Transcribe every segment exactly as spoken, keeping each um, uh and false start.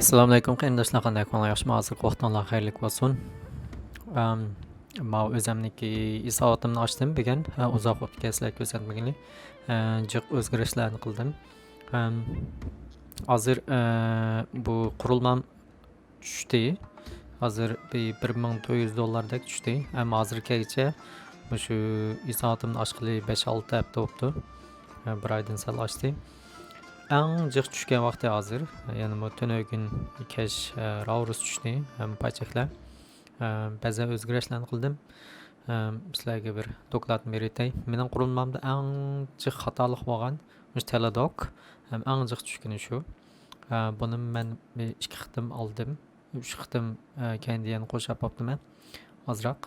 ئەسسالامۇئەلەيكۇم قېرىنداشلار، قانداق ئەھۋالىڭلار، ياخشىمۇ؟ ھازىرقى ۋاقتىڭلار خەيرلىك بولسۇن. ئەم، ماۋۇ ئۆزەمنىكى ھېساباتىمنى ئاچتىم بۈگۈن. ھە، ئۇزاق بوپتىكەن سىلەرگە كۆرسەتمىگىلى. ئە، جىق ئۆزگىرىشلەرنى قىلدىم. ئەم، ھازىر، ئە، بۇ قۇرۇلمام چۈشتى. ھازىر بىر، بىر مىڭ تۆت يۈز دوللاردەك چۈشتى. ئەمما ھازىرغىچە مۇشۇ ھېساباتىمنى ئاچقىلى بەش-ئالتە ھەپتە بوپتۇ. ئە، بىر ئايدىن سەل ئاشتى. ئەڭ جىق چۈشكەن ۋاقتى ھازىر، يەنىمۇ تۈنۈگۈن كەچ، ئە، راۋرۇس چۈشتى ھەم پايچەكلەر. ئە، بەزى ئۆزگىرىشلەرنى قىلدىم. ئە، سىلەرگە بىر دوكلاتنى بېرىۋېتەي. مېنىڭ قۇرۇلمامدا ئەڭ جىق خاتالىق بولغان مۇشۇ تېلېدوك ھەم ئەڭ جىق چۈشكىنى شۇ. ئە، بۇنى مەن بىر ئىككى قېتىم ئالدىم. ئۈچ قېتىم، ئە، كەينىدە يەنە قوشاپ باپتىمەن. ئازراق.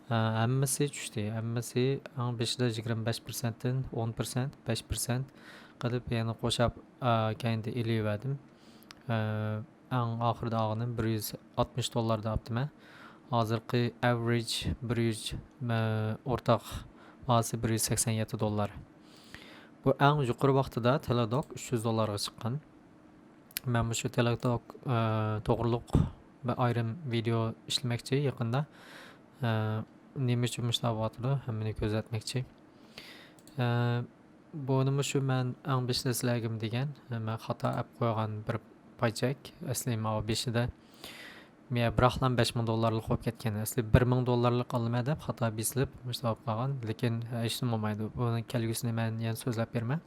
ئە، ھەممىسى چۈشتى. ھەممىسى ئەڭ بېشىدا يىگىرمە بەش پىرسەنتتىن ئون پىرسەنت، بەش پىرسەنت قىلىپ يەنە قوشاپ، ئە، كەينىدە ئېلىۋەردىم. ئە، ئەڭ ئاخىرىدا ئالغىنىم بىر يۈز ئاتمىش دوللاردا ئاپتىمەن. ھازىرقى ئەۋرىج بىر يۈز، ئە، ئورتاق باھاسى بىر يۈز سەكسەن يەتتە دوللار. بۇ ئەڭ يۇقىرى ۋاقتىدا تېلېدوك ئۈچ يۈز دوللارغا چىققان. مەن مۇشۇ تېلېدوك، ئە، توغرۇلۇق بىر ئايرىم ۋىدېئو ئىشلىمەكچى يېقىندا. ئە، نېمە ئۈچۈن مۇشۇنداق بولۇۋاتىدۇ، ھەممىنى كۆرسەتمەكچى. ئە، بۇنىمۇ شۇ مەن ئەڭ بېشىدا سىلەرگىمۇ دېگەن، مەن خاتا ئەپ قويغان بىر پايچەك. ئەسلى ماۋۇ بېشىدا مېيە بىراقلا بەش مىڭ دوللارلىق بولۇپ كەتكەن. ئەسلى بىر مىڭ دوللارلىق ئالىمەن دەپ خاتا بېسىلىپ مۇشۇنداق بولۇپ قالغان. لېكىن ھېچنېمە بولمايدۇ. بۇنىڭ كەلگۈسىنى مەن يەنە سۆزلەپ بېرىمەن.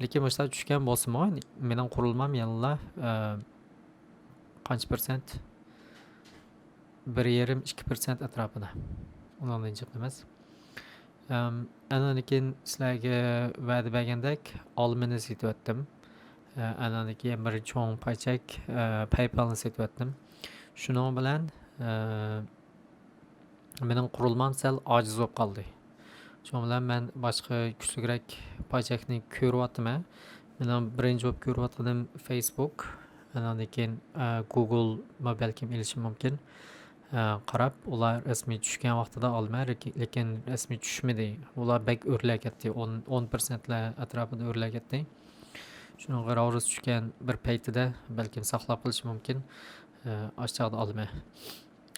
لېكىن مۇشۇنداق چۈشكەن بولسىمۇ، مېنىڭ قۇرۇلمام يەنىلا، ئە، قانچە پىرسەنت؟ بىر يېرىم، ئىككى پىرسەنت ئەتراپىدا. ئۇنىڭدىن جىق ئەمەس. ئەم، ئاندىن كېيىن سىلەرگە ۋەدە بەرگەندەك ئالمىنى سېتىۋەتتىم. ئە، ئاندىن كېيىن بىر چوڭ پايچەك، ئە، پەيپالنى سېتىۋەتتىم. شۇنىڭ بىلەن، ئە، مېنىڭ قۇرۇلمام سەل ئاجىز بولۇپ قالدى. شۇنىڭ بىلەن مەن باشقا كۈچلۈكرەك پايچەكنى كۆرۈۋاتىمەن. مېنىڭ بىرىنچى بولۇپ كۆرۈۋاتقىنىم فېيسبۇك. ئاندىن كېيىن، ئە، گۇگىلمۇ بەلكىم ئېلىشىم مۇمكىن. ئە، قاراپ، ئۇلار رەسمىي چۈشكەن ۋاقتىدا ئالىمەن، لېكىن، لېكىن رەسمىي چۈشمىدى. ئۇلار بەك ئۆرلەپ كەتتى. ئون، ئون پىرسەنتلەر ئەتراپىدا ئۆرلەپ كەتتى. شۇنىڭغا راۋرۇس چۈشكەن بىر پەيتىدە بەلكىم ساقلاپ قېلىشى مۇمكىن. ئە، ئاشۇ چاغدا ئالىمەن.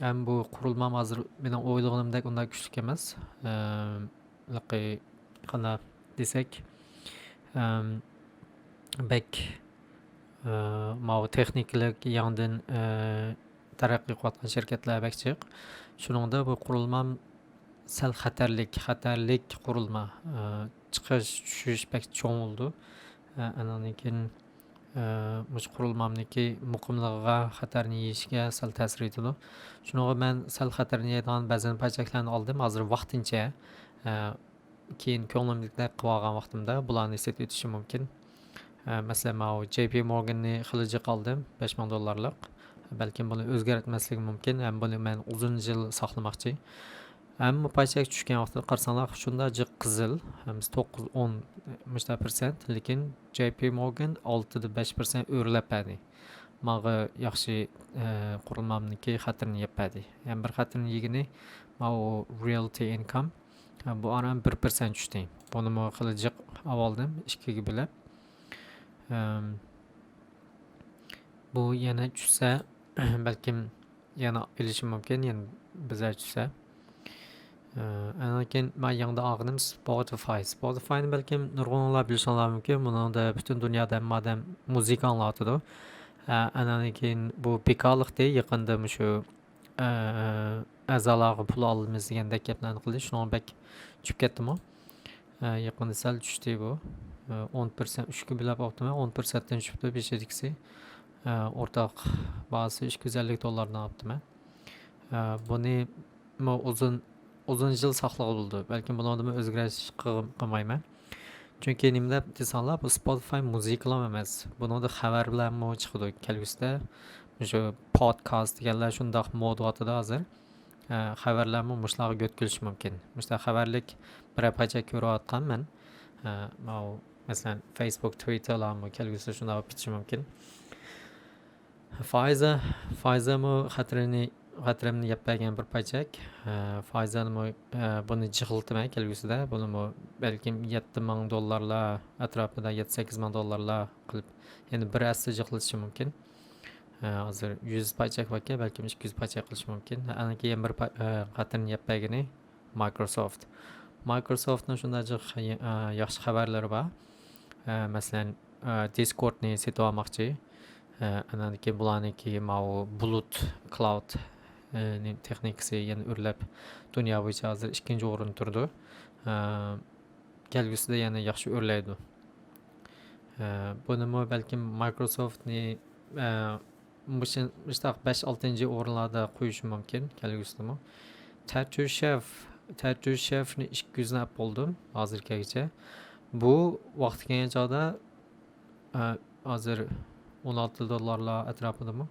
ھەم بۇ قۇرۇلمام ھازىر مېنىڭ ئويلىغىنىمدەك ئۇنداق كۈچلۈك ئەمەس. ئە، ھېلىقى قانداق دېسەك، ئەم، بەك، ئە، ماۋۇ تېخنىكىلىق يېڭىدىن، ئە، تەرەققىي قىلىۋاتقان شىركەتلەر بەك جىق. شۇنىڭدا بۇ قۇرۇلمام سەل خەتەرلىك، خەتەرلىك قۇرۇلما. ئە، چىقىش، چۈشۈش بەك چوڭ بولىدۇ. ئە، ئاندىن كېيىن، ئە، مۇشۇ قۇرۇلمامنىڭكى مۇقىملىقىغا، خەتەرنى يېيىشىگە سەل تەسىر يېتىدۇ. شۇنىڭغا مەن سەل خەتەرنى يەيدىغان بەزەن پايچەكلەرنى ئالدىم. ھازىر ۋاقتىنچە، ئە، كېيىن كۆڭلۈمدىكىدەك قىلىۋالغان ۋاقتىمدا بۇلارنى سېتىۋېتىشىم مۇمكىن. ئە، مەسىلەن، ماۋۇ جەي پى مورگاننى خېلى جىق ئالدىم، بەش مىڭ دوللارلىق. بەلكىم بۇنى ئۆزگەرتمەسلىكى مۇمكىن، ھەم بۇنى مەن ئۇزۇن يىل ساقلىماقچى. ھەممە پايچەك چۈشكەن ۋاقتىدا قارىساڭلار، شۇنداق جىق قىزىل، ھەممىسى توققۇز، ئون مۇشۇنداق پىرسەنت، لېكىن جەي پى مورگان ئالتىدە بەش پىرسەنت ئۆرلەپ بەردى. ماڭا ياخشى، ئە، قۇرۇلمامنىڭكى خەتىرىنى يەپ بەردى. يەنە بىر خەتىرىنى يېگىنى ماۋۇ رىيەلتى ئىنكام. بۇ ئاران بىر پىرسەنت چۈشتى. بۇنىمۇ خېلى جىق ئاۋالدىم، ئىككىگە بۆلۈپ. ئەم، بۇ يەنە چۈشسە، بەلكىم يەنە ئېلىشىم مۇمكىن، يەنە بىزەر چۈشسە. ئە، ئاندىن كېيىن مەن يېڭىدا ئالغىنىم سپوتىفاي. سپوتىفاينى بەلكىم نۇرغۇنلار بىلىشىڭلار مۇمكىن. بۇنىڭدا پۈتۈن دۇنيادا ھەممە ئادەم مۇزىكا ئاڭلاۋاتىدۇ. ئە، ئاندىن كېيىن بۇ بىكارلىقتى، يېقىندا مۇشۇ ئە، ئەزالارغا پۇل ئالىمىز دېگەندەك گەپلەرنى قىلدى. شۇنىڭغا بەك چۈشۈپ كەتتىمۇ. ئە، يېقىندا سەل چۈشتى بۇ. ئە، ئون پىرسەنت، ئۈچكە بۆلۈپ ئاپتىمەن، ئون پىرسەنتتىن چۈشۈپتۇ بېشىدىكىسى. ئە، ئورتاق باھاسى ئىككى يۈز ئەللىك دوللاردىن ئاپتىمەن. ئە، بۇنىمۇ ئۇزۇن، ئۇزۇن يىل ساقلىغىلى بولىدۇ. بەلكىم بۇنىڭدىمۇ ئۆزگىرىش قىلغ-، قىلمايمەن. چۈنكى نېمە دەپ دېسەڭلار، بۇ سپوتىفاي مۇزىكىلا ئەمەس. بۇنىڭدا خەۋەرلەرمۇ چىقىدۇ كەلگۈسىدە. مۇشۇ پودكاست دېگەنلەر شۇنداق مودا ئاتىدۇ ھازىر. ئە، خەۋەرلەرمۇ مۇشۇلارغا يۆتكىلىشى مۇمكىن. مۇشۇنداق خەۋەرلىك بىرەر پايچەك كۆرۈۋاتقان مەن. ئە، ماۋۇ، مەسىلەن، فېيسبۇك، تىۋىتتېرلارمۇ كەلگۈسىدە شۇنداق بولۇپ كېتىشى مۇمكىن. فايزا، فايزامۇ خەتىرىنى، خەتىرىمنى يەپ بەرگەن بىر پايچەك. ئە، فايزانىمۇ، ئە، بۇنى جىقلىتىمەن كەلگۈسىدە. بۇنىمۇ بەلكىم يەتتە مىڭ دوللارلار ئەتراپىدا، يەتتە، سەككىز مىڭ دوللارلار قىلىپ، يەنە بىر ھەسسە جىقلىتىشى مۇمكىن. ھازىر يۈز پاي چەك باركەن، بەلكىم ئىككى يۈز پاي چەك قىلىشى مۇمكىن. ئەنە كېيىن بىر پاي-، ئە، قېتىم يەپ بەرگىنى مايكروسوفت. مايكروسوفتنىڭ شۇنداق جىق، ئە، ياخشى خەۋەرلىرى بار. ئە، مەسىلەن، ئە، دىسكوردنى سېتىۋالماقچى. ئە، ئاندىن كېيىن بۇلارنىڭكى ماۋۇ بۇلۇت، كلاود، ئە، نى-، تېخنىكىسى يەنە ئۆرلەپ دۇنيا بويىچە ھازىر ئىككىنچى ئورۇندا تۇرىدۇ. ئە، كەلگۈسىدە يەنە ياخشى ئۆرلەيدۇ. ئە، بۇنىمۇ بەلكىم مايكروسوفتنى، ئە، مۇشۇ-، مۇشۇنداق بەش، ئالتىنچى ئورۇنلاردا قويۇشى مۇمكىن كەلگۈسىدىمۇ. تەتۈشەف، تەتۈشەفنى ئىككى يۈزنى ئاپ بولدۇم ھازىرغىچە. بۇ ۋاقتى كەلگەن چاغدا، ئە، ھازىر ئون ئالتە دوللارلار ئەتراپىدىمۇ.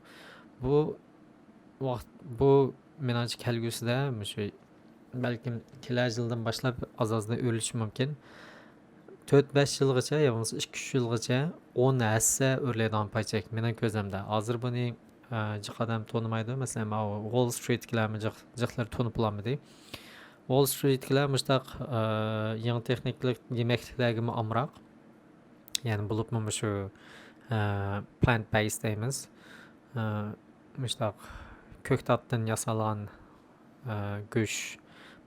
بۇ ۋاقىت، بۇ مېنىڭچە كەلگۈسىدە مۇشۇ بەلكىم كېلەر يىلدىن باشلاپ ئاز-ئازدىن ئۆرلىشى مۇمكىن. تۆت-بەش يىلغىچە يا بولمىسا ئىككى-ئۈچ يىلغىچە ئون ھەسسە ئۆرلەيدىغان پاي چەك مېنىڭ كۆزۈمدە. ھازىر بۇنى، ئە، جىق ئادەم تونۇمايدۇ. مەسىلەن، ماۋۇ ۋول سترىتكىلەرمۇ جىق، جىقلىرى تونۇپ بولالمىدى. ۋول سترىتكىلەر مۇشتاق، ئە، يېڭى تېخنىكىلىق يېمەكلىكلەرگىمۇ ئامراق. يەنى بولۇپمۇ مۇشۇ، ئە، پلانت بەيس دەيمىز. ئە، مۇشتاق كۆكتاتتىن ياسالغان، ئە، گۆش،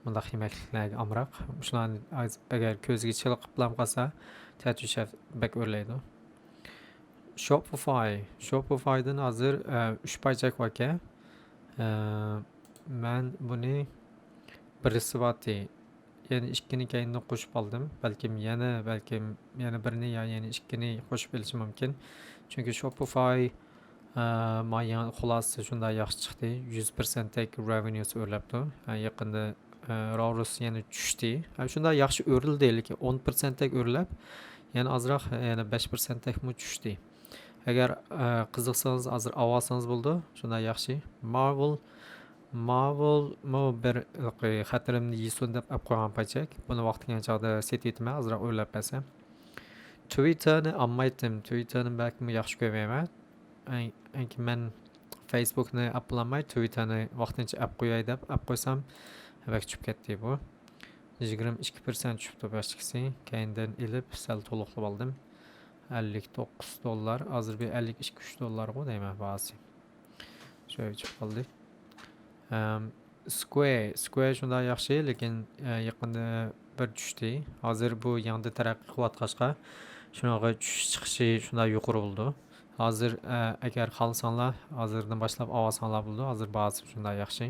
مۇنداق يېمەكلىكلەرگە ئامراق. شۇلارنى ئەگەر كۆزگە چېلىقىپلام قالسا، تەتۈشەف بەك ئۆرلەيدۇ. شوپىفاي، شوپىفايدىن ھازىر، ئە، ئۈچ پاي چەك باركەن. ئە، مەن بۇنى بىرسى بارتى، يەنە ئىككىنى كەينىدىن قوشۇپ ئالدىم. بەلكىم يەنە، بەلكىم يەنە بىرنى يا يەنە ئىككىنى قوشۇپ ئېلىشىم مۇمكىن. چۈنكى شوپىفاي، ئە، ما يېڭى خۇلاسىسى شۇنداق ياخشى چىقتى. يۈز پىرسەنتتەك رېۋېنيۇسى ئۆرلەپتۇ. ئە، يېقىندا، ئە، راۋرۇس يەنە چۈشتى. ئە، شۇنداق ياخشى ئۆرلىدى، لېكىن ئون پىرسەنتتەك ئۆرلەپ، يەنە ئازراق، يەنە بەش پىرسەنتتەكمۇ چۈشتى. ئەگەر، ئە، قىزىقسىڭىز، ھازىر ئاۋالسىڭىز بولىدۇ. شۇنداق ياخشى. مارۋېل، مارۋېلمۇ بىر خېتىرىمنى يېسۇن دەپ ئەپ قويغان پاي چەك. بۇنى ۋاقتى كەلگەن چاغدا سېتىۋېتىمەن، ئازراق ئۆرلەپ بەرسە. توىتتېرنى ئالمايتتىم. توىتتېرنى بەكمۇ ياخشى كۆرمەيمەن. ئەن-، ئەنكى مەن فېيسبۇكنى ئەپ بولالماي، توىتتېرنى ۋاقتىنچە ئەپ قوياي دەپ ئەپ قويسام، بەك چۈشۈپ كەتتى بۇ. يىگىرمە ئىككى پىرسەنت چۈشۈپتۇ باشتىكىسى. كەينىدىن ئېلىپ، سەل تولۇقلاپ ئالدىم. ئەللىك توققۇز دوللار. ھازىر بىر ئەللىك ئىككى، ئۈچ دوللارغۇ دەيمەن باھاسى. شۇ چۈشۈپ قالدى. ئەم، سكوير، سكوير شۇنداق ياخشى، لېكىن، ئە، يېقىندا بىر چۈشتى. ھازىر بۇ يېڭىدىن تەرەققىي قىلىۋاتقاچقا، شۇنىڭغا چۈشۈش چىقىشى شۇنداق يۇقىرى بولىدۇ. ھازىر، ئە، ئەگەر خالىساڭلار، ھازىردىن باشلاپ ئاۋالساڭلار بولىدۇ. ھازىر باھاسى شۇنداق ياخشى.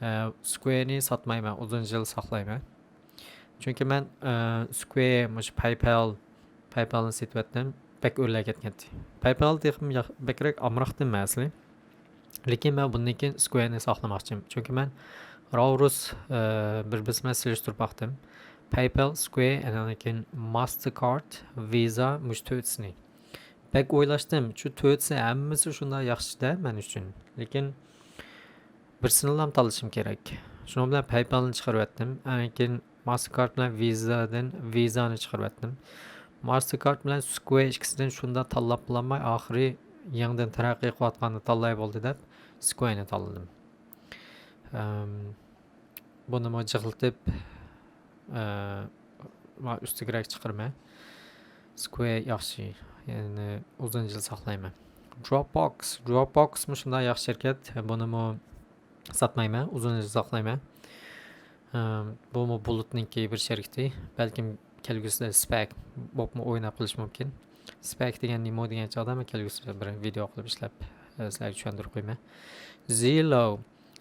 ئە، سكويرنى ساتمايمەن، ئۇزۇن يىل ساقلايمەن. چۈنكى مەن، ئە، سكوير، مۇشۇ پەيپال، پەيپالنى سېتىۋەتتىم. بەك ئۆرلەپ كەتكەنتى. پەيپال تېخىمۇ ياق-، بەكرەك ئامراقتىم مەن ئەسلى. لېكىن مەن بۇندىن كېيىن سكويرنى ساقلىماقچىمەن. چۈنكى مەن راۋرۇس، ئە، بىر-بىرسى بىلەن سېلىشتۇرۇپ باقتىم. پەيپال، سكوير، ئاندىن كېيىن ماستېركارد، ۋىزا، مۇشۇ تۆتىسىنى. بەك ئويلاشتىم. شۇ تۆتىسى ھەممىسى شۇنداق ياخشى-دە مەن ئۈچۈن. لېكىن بىرسىنىلا تاللىشىم كېرەك. شۇنىڭ بىلەن پەيپالنى چىقىرىۋەتتىم. ئاندىن كېيىن ماستېركارد بىلەن ۋىزادىن، ۋىزانى چىقىرىۋەتتىم. ماستېركارد بىلەن سكوير ئىككىسىدىن شۇنداق تاللاپ بولالماي، ئاخىرى يېڭىدىن تەرەققىي قىلىۋاتقاننى تاللاي بولدى دەپ، سكويرنى تاللىدىم. ئەم، بۇنىمۇ جىقلىتىپ، ئە، ما ئۈستىگىرەك چىقىرىمەن. سكوير ياخشى، يەنى ئۇزۇن يىل ساقلايمەن. دروپبوكس، دروپبوكسمۇ شۇنداق ياخشى شىركەت، بۇنىمۇ ساتمايمەن، ئۇزۇن يىل ساقلايمەن. ئە، بۇمۇ بۇلۇتنىڭكى بىر شىركىتى. بەلكىم كەلگۈسىدە سپەك بولۇپمۇ ئويناپ قېلىشى مۇمكىن. سپەك دېگەن نېمە دېگەن چاغدا مەن كەلگۈسىدە بىر ۋىدېئو قىلىپ ئىشلەپ، ئە، سىلەرگە چۈشەندۈرۈپ قويىمەن. زىلو،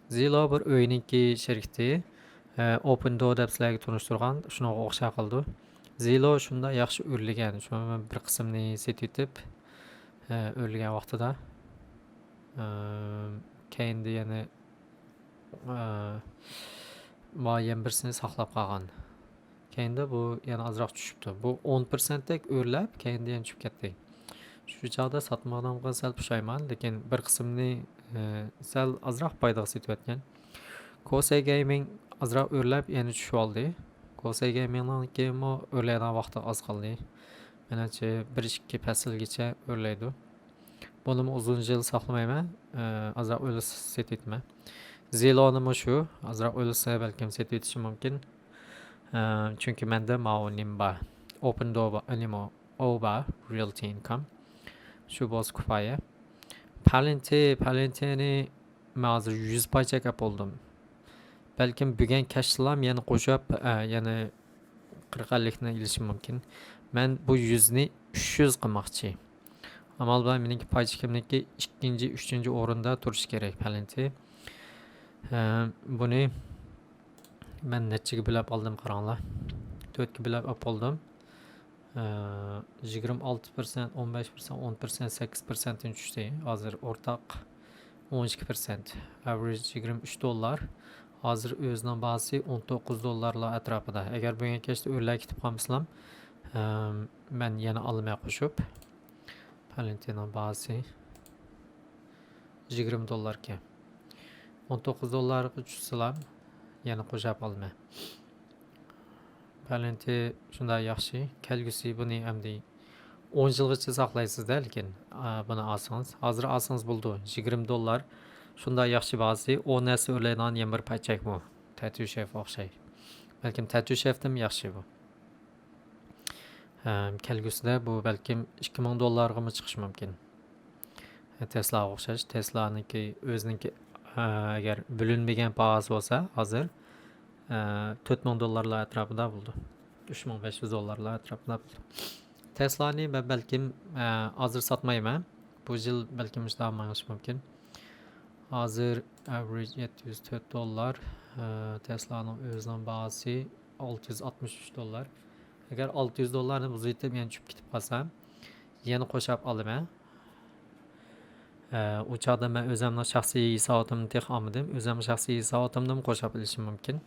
زىلو بىر ئۆينىڭكى شىركىتى. ئە، ئوپېن دور دەپ سىلەرگە تونۇشتۇرغان، شۇنىڭغا ئوخشاپ قالىدۇ. زىلو شۇنداق ياخشى ئۆرلىگەن، شۇڭا مەن بىر قىسمىنى سېتىۋېتىپ، ئە، ئۆرلىگەن ۋاقتىدا، ئە، كەينىدە يەنە، ئە، ما يەنە بىرسىنى ساقلاپ قالغان. كەينىدە بۇ يەنە ئازراق چۈشۈپتۇ. بۇ ئون پىرسەنتتەك ئۆرلەپ، كەينىدە يەنە چۈشۈپ كەتتى. شۇ چاغدا ساتمىغىنىمغا سەل پۇشايمان، لېكىن بىر قىسمىنى، ئە، سەل ئازراق پايدىغا سېتىۋەتكەن. كوسەي گېيمىڭ ئازراق ئۆرلەپ، يەنە چۈشۈۋالدى. كوسەي گېيمىڭنىڭكىمۇ ئۆرلەيدىغان ۋاقتى ئاز قالدى. مېنىڭچە، بىر ئىككى پەسىلگىچە ئۆرلەيدۇ. بۇنىمۇ ئۇزۇن يىل ساقلىمايمەن. ئە، ئازراق ئۆرلىسە سېتىۋېتىمەن. زىلونىمۇ شۇ، ئازراق ئۆرلىسە بەلكىم سېتىۋېتىشىم مۇمكىن. ئە، چۈنكى مەندە ماۋۇ نېمە بار. ئوپېن دور بار، نېمە، ئو بار، رويالتى ئىنكام. شۇ بولسا كۇپايە. پالېنتى، پالېنتىنى مەن ھازىر يۈز پاي چەك ئەپ بولدۇم. بەلكىم بۈگۈن كەچلىلام يەنە قوشۇپ، ئە، يەنە قىرىق ئەللىكنى ئېلىشىم مۇمكىن. مەن بۇ يۈزنى ئۈچ يۈز قىلماقچى. ئامال بار، مېنىڭكى پاي چېكىمنىڭكى ئىككىنچى، ئۈچىنچى ئورۇندا تۇرۇشى كېرەك پالېنتى. ئە، بۇنى مەن نەچچىگە بۆلەپ ئالدىم، قاراڭلار. تۆتكە بۆلەپ ئاپ بولدۇم. ئە، يىگىرمە ئالتە پىرسەنت، ئون بەش پىرسەنت، ئون پىرسەنت، سەككىز پىرسەنتتىن چۈشتى. ھازىر ئورتاق ئون ئىككى پىرسەنت. ئاۋرېج يىگىرمە ئۈچ دوللار. ھازىر ئۆزىنىڭ باھاسى ئون توققۇز دوللارلار ئەتراپىدا. ئەگەر بۈگۈن كەچتە ئۆرلەپ كېتىپ قالمىسىلام، ئە، مەن يەنە ئالىمەن قوشۇپ. پالېنتىنىڭ باھاسى يىگىرمە دوللاركەن. ئون توققۇز دوللارغا چۈشسىلا، يەنە قوشاپ ئالىمەن. پالېنتى شۇنداق ياخشى. كەلگۈسى بۇنى ئەمدى ئون يىلغىچە ساقلايسىز-دە، لېكىن، ئا، بۇنى ئالسىڭىز. ھازىر ئالسىڭىز بولىدۇ. يىگىرمە دوللار. شۇنداق ياخشى باھاسى. ئون ھەسسە ئۆرلەيدىغان يەنە بىر پاي چەكمۇ. تەتۈشېف ئوخشاي. بەلكىم تەتۈشېفتىنمۇ ياخشى بۇ. ئەم، كەلگۈسىدە بۇ بەلكىم ئىككى مىڭ دوللارغىمۇ چىقىشى مۇمكىن. تېسلاغا ئوخشاش. تېسلانىڭكى ئۆزىنىڭكى، ئە، ئەگەر بۆلۈنمىگەن باھاسى بولسا ھازىر، ئە، تۆت مىڭ دوللارلار ئەتراپىدا بولىدۇ. ئۈچ مىڭ بەش يۈز دوللارلار ئەتراپىدا بولىدۇ. تېسلانى مەن بەلكىم، ئە، ھازىر ساتمايمەن. بۇ يىل بەلكىم مۇشۇنداق مېڭىشى مۇمكىن. ھازىر ئاۋرېج يەتتە يۈز تۆت دوللار. ئە، تېسلانىڭ ئۆزىنىڭ باھاسى ئالتە يۈز ئاتمىش ئۈچ دوللار. ئەگەر ئالتە يۈز دوللارنى بۇزۇۋېتىپ يەنە چۈشۈپ كېتىپ قالسا، يەنە قوشاپ ئالىمەن. ئە، ئۇ چاغدا مەن ئۆزۈمنىڭ شەخسىي ھېساباتىمنى تېخى ئالمىدىم. ئۆزۈمنىڭ شەخسىي ھېساباتىمدىمۇ قوشاپ ئېلىشىم مۇمكىن.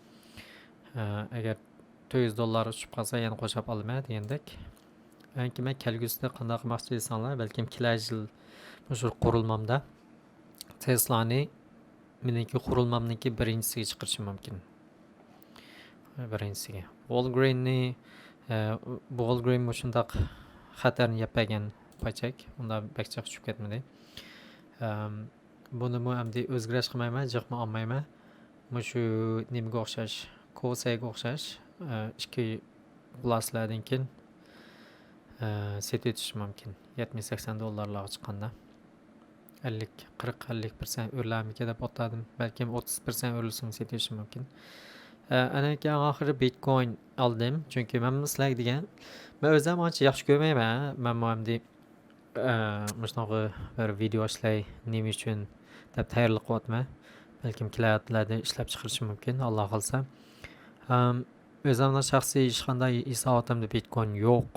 ئە، ئەگەر تۆت يۈز دوللار چۈشۈپ قالسا، يەنە قوشاپ ئالىمەن دېگەندەك. ئەنكى مەن كەلگۈسىدە قانداق قىلماقچى دېسەڭلار، بەلكىم كېلەر يىل مۇشۇ قۇرۇلمامدا تېسلانى مېنىڭكى قۇرۇلمامنىڭكى بىرىنچىسىگە چىقىرىشىم مۇمكىن. بىرىنچىسىگە. ۋولگرېننى، ئە، بۇ ۋولگرېن مۇشۇنداق خەتەرنى يەپ بەرگەن پاي چەك. ئۇنداق بەك جىق چۈشۈپ كەتمىدى. ئەم، بۇنىمۇ ئەمدى ئۆزگىرىش قىلمايمەن، جىقمۇ ئالمايمەن. مۇشۇ نېمىگە ئوخشاش، كوسەيگە ئوخشاش، ئە، ئىككى قۇلاسلاردىن كېيىن، ئە، سېتىۋېتىشىم مۇمكىن. يەتمىش سەكسەن دوللارلارغا چىققاندا. ئەللىك، قىرىق، ئەللىك پىرسەنت ئۆرلەرمىكىن دەپ ئوتتادىم. بەلكىم ئوتتۇز پىرسەنت ئۆرلىسىمۇ سېتىۋېتىشىم مۇمكىن. ئە، ئەنە كېيىن ئاخىرى بىتكوين ئالدىم. چۈنكى مەن سىلەرگە دېگەن، مەن ئۆزۈم ئانچە ياخشى كۆرمەيمەن. مەنمۇ ئەمدى، ئە، مۇشۇنىڭغا بىر ۋىدېئو ئىشلەي، نېمە ئۈچۈن دەپ تەييارلىق قىلىۋاتىمەن. بەلكىم كېلەر ھەپتىلەردە ئىشلەپ چىقىرىشىم مۇمكىن، ئاللا خالىسا. ئەم، ئۆزۈمنىڭ شەخسىي ھېچقانداق ھېساباتىمدا بىتكوين يوق.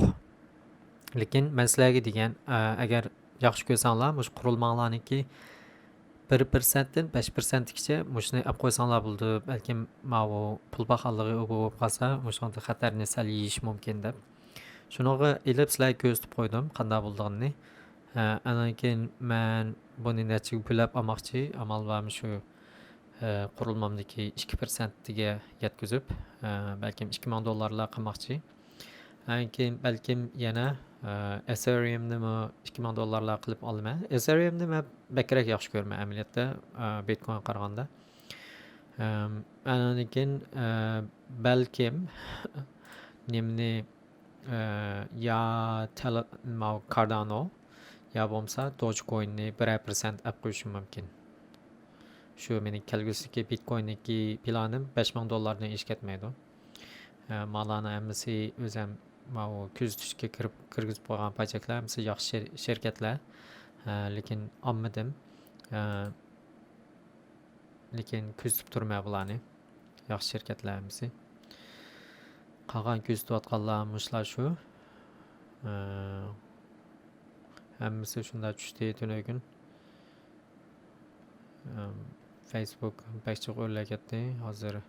لېكىن مەن سىلەرگە دېگەن، ئە، ئەگەر ياخشى كۆرسەڭلار، مۇشۇ قۇرۇلماڭلارنىڭكى بىر پىرسەنتتىن بەش پىرسەنتكىچە مۇشۇنى ئەپ قويساڭلار بولىدۇ. بەلكىم ماۋۇ پۇل باققانلىقى ئۇ بولۇپ قالسا، مۇشۇنىڭدا خەتەرنى سەل يېيىش مۇمكىن دەپ. شۇنىڭغا ئېلىپ سىلەرگە كۆرسىتىپ قويدۇم، قانداق بولىدىغىنىنى. ئە، ئاندىن كېيىن مەن بۇنى نەچچىگە بۆلەپ ئالماقچى. ئامال بار مۇشۇ، ئە، قۇرۇلمامدىكى ئىككى پىرسەنتىگە يەتكۈزۈپ، ئە، بەلكىم ئىككى مىڭ دوللارلار قىلماقچى. ئاندىن كېيىن بەلكىم يەنە، ئە، ئېسېرىيۇمنىمۇ ئىككى مىڭ دوللارلار قىلىپ ئالىمەن. ئېسېرىيۇمنى مەن بەكرەك ياخشى كۆرىمەن ئەمەلىيەتتە، ئە، بىتكوينغا قارىغاندا. ئەم، ئاندىن كېيىن، ئە، بەلكىم نېمىنى، ئە، يا تېلې-، ماۋۇ كاردانو يا بولمىسا دوجكويننى بىرەر پىرسەنت ئەپ قويۇشۇم مۇمكىن. شۇ مېنىڭ كەلگۈسىدىكى بىتكويندىكى پىلانىم بەش مىڭ دوللاردىن ئېشىپ كەتمەيدۇ. ئە، مالارنىڭ ھەممىسى ئۆزەم ماۋۇ كۆزىتىشكە كىرىپ، كىرگۈزۈپ قويغان پاي چەكلەر ھەممىسى ياخشى شىر-، شىركەتلەر. ئە، لېكىن ئالمىدىم. ئە، لېكىن كۆزىتىپ تۇرىمەن بۇلارنى. ياخشى شىركەتلەر ھەممىسى. قالغان كۆزىتىۋاتقانلار مۇشۇلار شۇ. ئە، ھەممىسى شۇنداق چۈشتى تۈنۈگۈن. ئەم، فېيسبۇك بەك جىق ئۆرلەپ كەتتى. ھازىر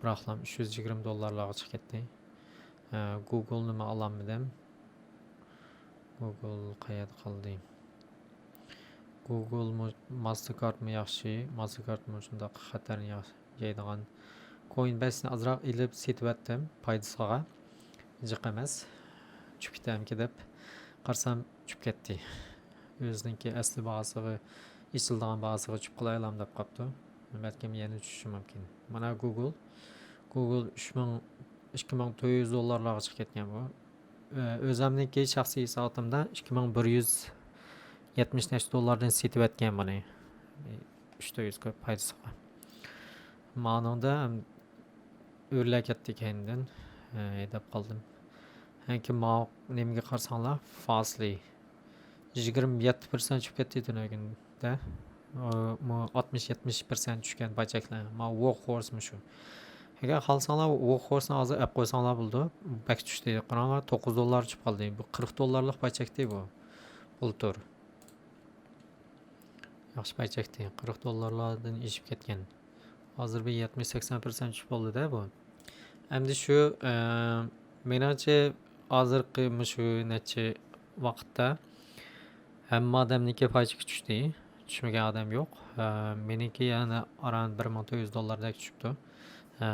بىراقلام ئۈچ يۈز يىگىرمە دوللارلارغا چىقىپ كەتتى. ئە، گۇگلنىمۇ ئالالمىدىم. گۇگل قەيەردە قالدى؟ گۇگلمۇ، ماستېركاردمۇ ياخشى. ماستېركاردمۇ شۇنداق خەتەرنى ياخ-، يەيدىغان. كوينبەيسنى ئازراق ئېلىپ سېتىۋەتتىم پايدىسىغا. جىق ئەمەس. چۈشۈپ كېتەمكى دەپ قارىسام، چۈشۈپ كەتتى. ئۆزىنىڭكى ئەسلى باھاسىغا، ئېچىلىدىغان باھاسىغا چۈشۈپ قالايلام دەپ قاپتۇ. بەلكىم يەنە چۈشۈشى مۇمكىن. مانا گۇگل. گۇگل ئۈچ مىڭ، ئىككى مىڭ تۆت يۈز دوللارلارغا چىقىپ كەتكەن بۇ. ئۆزۈمنىڭكى شەخسىي ھېساباتىمدا ئىككى مىڭ بىر يۈز يەتمىش نەچچە دوللاردىن سېتىۋەتكەن بۇنى. ئۈچ تۆت يۈز كوي پايدىسىغا. مانىڭدا ئۆرلەپ كەتتى كەينىدىن. ھەيدەپ قالدىم. ھەنكى ماۋۇ نېمىگە قارىساڭلار، فاسلى يىگىرمە يەتتە پىرسەنت چۈشۈپ كەتتى تۈنۈگۈندە. ئاتمىش يەتمىش پىرسەنت چۈشكەن پايچەكلەر. ماۋۇ ورخورس مۇشۇ. ئەگەر خالىساڭلار، ورخورسنى ھازىر ئەپ قويساڭلار بولىدۇ. بەك چۈشتى. قاراڭلار، توققۇز دوللار چۈشۈپ قالدى. بۇ قىرىق دوللارلىق پايچەكتى بۇ. بۇلتۇر. ياخشى پايچەكتى. قىرىق دوللارلاردىن ئېشىپ كەتكەن. ھازىر بىر يەتمىش سەكسەن پىرسەنت چۈشۈپ بولدى-دە بۇ. ئەمدى شۇ، ئە، مېنىڭچە ھازىرقى مۇشۇ نەچچە ۋاقىتتا ھەممە ئادەمنىڭكى پايچىكى چۈشتى. چۈشمىگەن ئادەم يوق. ئە، مېنىڭكى يەنە ئاران بىر مىڭ تۆت يۈز دوللاردەك چۈشۈپتۇ. ئە،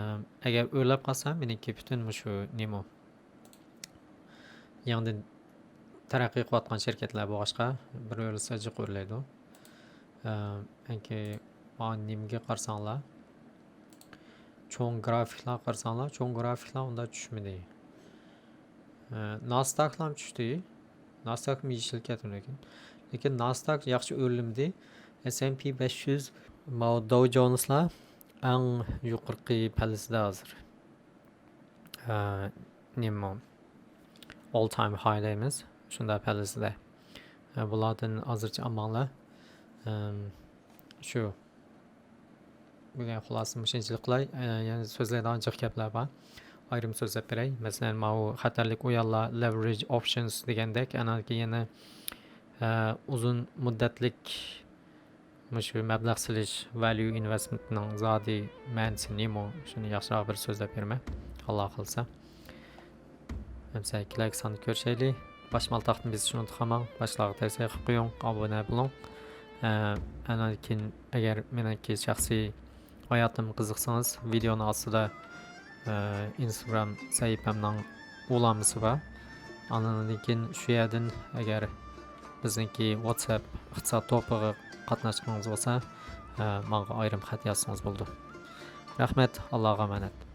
ئەگەر ئۆرلەپ قالسا، مېنىڭكى پۈتۈن مۇشۇ نېمە، يېڭىدىن تەرەققىي قىلىۋاتقان شىركەتلەر بولغاچقا، بىر ئۆرلىسە جىق ئۆرلەيدۇ. ئە، ئەنكى مانا نېمىگە قارىساڭلار، چوڭ گرافىكلارغا قارىساڭلار، چوڭ گرافىكلار ئۇنداق چۈشمىدى. ئە، ناسداكلام چۈشتى. ناسداكمۇ يېشىل كەتمىدى لېكىن. لېكىن ناسداك ياخشى ئۆرلىمىدى. S&P بەش يۈز، ماۋۇ داۋ جونسلار ئەڭ يۇقىرىقى پەللىسىدە ھازىر. ئە، نېمە، all time high دەيمىز، شۇنداق پەللىسىدە. ئە، بۇلاردىن ھازىرچە ئامانلا. ئەم، شۇ. بۈگۈن خۇلاسە مۇشۇنچىلىك قىلاي. ئە، يەنە سۆزلەيدىغان جىق گەپلەر بار. ئايرىم سۆزلەپ بېرەي. مەسىلەن، ماۋۇ خەتەرلىك ئويۇنلار، leverage options دېگەندەك، ئاندىن كېيىن يەنە، ئە، ئۇزۇن مۇددەتلىك مۇشۇ مەبلەغ سېلىش، value investment نىڭ زادى مەنىسى نېمە؟ شۇنى ياخشىراق بىر سۆزلەپ بېرىمەن، ئاللا خالىسا. ئەمسە كېلەركى ساندا كۆرۈشەيلى. باش مالتاقتىن بېسىشنى ئۇنتۇپ قالماڭ. باشقىلارغا تەۋسىيە قىلىپ قويۇڭ، ئابۇنە بولۇڭ. ئە، ئاندىن كېيىن ئەگەر مېنىڭكى شەخسىي ھاياتىمغا قىزىقسىڭىز، ۋىدېئونىڭ ئاستىدا، ئە، ئىنستاگرام سەھىپەمنىڭ ئۇلانمىسى بار. ئاندىن كېيىن شۇ يەردىن ئەگەر بىزنىڭكى ۋاتساپ ئىقتىساد توپىغا قاتناشقىڭىز بولسا، ئە، ماڭا ئايرىم خەت يازسىڭىز بولىدۇ. رەھمەت، ئاللاغا ئامانەت.